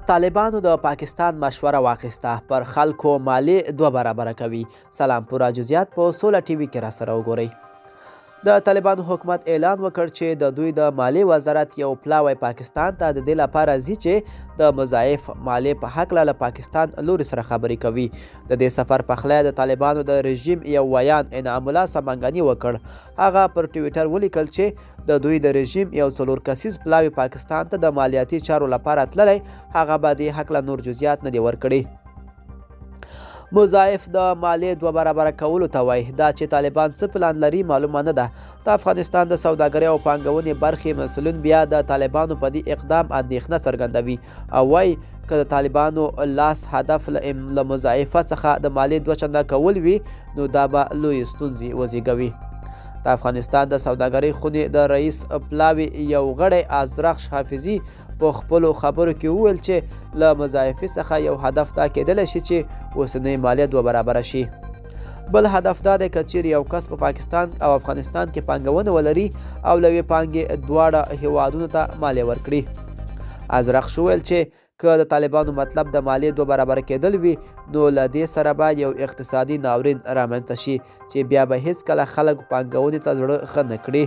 طالبانو د پاکستان مشوره واخیسته، پر خلکو مالې 2 برابره کوي. سلام، پوره جزئیات په سوله ټي وي کې را سره وګورئ. د طالبانو حکومت اعلان وکړ چې د دوی د مالي وزارت یو پلاوی پاکستان ته د دې لپاره ځي چې د مضاعف مالې په هکله له پاکستان لوري سره خبرې کوي. د دې سفر پخلی د طالبانو د رژیم یو ویاند انعام الله سمنګاني وکړ. هغه پر ټویټر ولیکل چې د دوی د رژیم یو 4 کسیز پلاوی پاکستان ته د مالیاتي چارو لپاره تللی، هغه به دې هکله نور جزئیات نه دي ورکړي. مضاعف د مالې 2 برابره کولو ته وایي. دا چې طالبان څه پلان لري معلومه نه ده. د افغانستان د سوداګرۍ او پانګونې برخې مسؤلین بیا د طالبانو په دې اقدام اندېښنه څرګندوي او وایي که د طالبانو لاس هدف له مضاعفه څخه د مالې 2 چنده کول وي نو دا به لویې ستونزې وزېږوي. د افغانستان د سوداګرۍ خونې د رئیس پلاوي یو غړی آذرخش حافظي په خپلو خبرو کې وویل چې له مضاعفې څخه یو هدف دا کېدلی شي چې اوسنۍ مالیه 2 برابره شي. بل هدف دا دی که چیرې یو کس په پاکستان او افغانستان کې پانګونه ولري او له یوې پانګې دواړه هیوادونو ته مالیه ورکړي. آذرخش وویل چې که د طالبانو مطلب د مالې 2 برابره کېدل وي نو له دې سره به یو اقتصادي ناورین رامنځته شي چې بیا به هیڅکله خلک پانګونې ته زړه ښه نه کړي.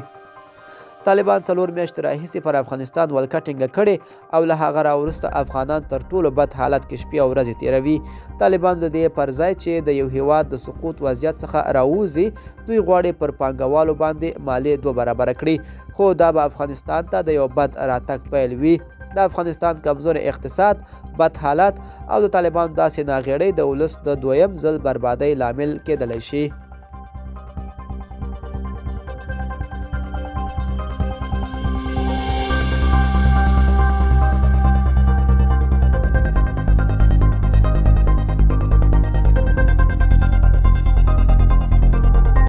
طالبان 4 میاشتې راهیسې پر افغانستان ولکه ټینګه کړې او له هغه را وروسته افغانان تر ټولو بد حالت کې شپې او ورځې تېروي. طالبان د دې پر ځای چې د یو هیواد د سقوط وضعیت څخه راووځي، دوی غواړي پر پانګوالو باندې مالې 2 برابره کړي، خو دا به افغانستان ته د یو بد راتګ پیل وي. د افغانستان کمزوری اقتصاد، بد حالت او د طالبانو داسې ناغېړۍ د ولس د دویم ځل بربادۍ لامل کېدلی شي.